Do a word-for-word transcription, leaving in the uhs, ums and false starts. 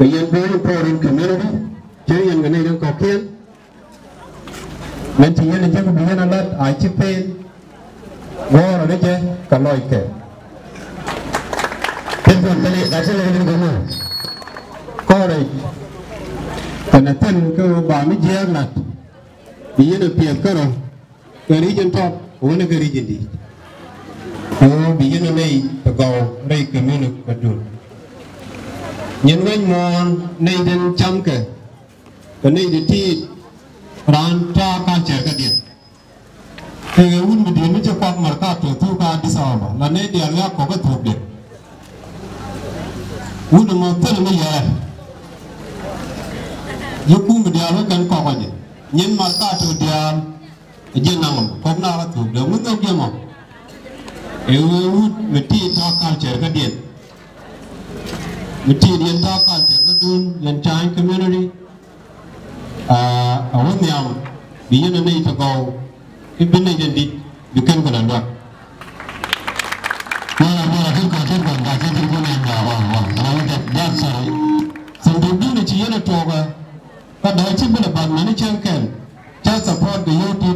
kɛ yɛn duɔ̱ɔ̱r in pɔɔr in community, cɛ yɛn kɛ nɛy tin kɔ̱kiɛn. Mɛn ci yɛn a jek bi yɛn a lat a ci pen guɔ̱ɔ̱rä ni jɛ kɛ lɔckɛ. Tin kɔn kɛn i̱ gat kɛn i̱ kɔn i̱ kɔrɛ kɛn a thil kɛ ba mi jiɛɛk lat bi yɛn a piɛth kärɔ kɛ ri̱c in tɔt wänɛ kɛ ri̱c in di̱i̱t. Kɛ ɣöö bi yɛn a nɛy kɛ gɔw rɛy kɛ min kɛ dun. Nyin wec muɔ̱ɔ̱n nɛy tin camkɛ kɛ nɛy ti tiit raan ta̱a̱ culture kädiɛn. Kɛ ɣöö wut mi di̱i̱t mi ci kuak Mercato thuk kä Addis Ababa la nɛy diaal wiak kɔk kä thukdiɛn. Wut ɛmɔ thil mi yɛɛr. Yi kum mi diaal wä kɛn kɔk ɔ jɛ nyin Mercato diaal. Ɛ ji̱ naŋ ɛmɔ kɔk na kä thukdiɛn ŋun nhɔk ji̱ ɛmɔ. Ɛ ɣöö wut mi tiit ta̱a̱ culture kädiɛn. Mi tiit yɛn ta̱a̱ culture kädun yɛn Cany community. Aa, a wä nhiam bi yɛn a nɛy ti gɔw i̱ bi nɛy tin di̱t bi kɛn kɛ la luäk. Wala wala kin kɔn tin kɔn ba kin tin kɔn in ba wala wala wala wala wala. That's sorry. Sanduk dun ci yɛn a tuɔɔk ɛ kä dɔ̱ ci bi lɛ bath mɛn i̱ cɛn kɛn ca support kɛ yio̱w ti.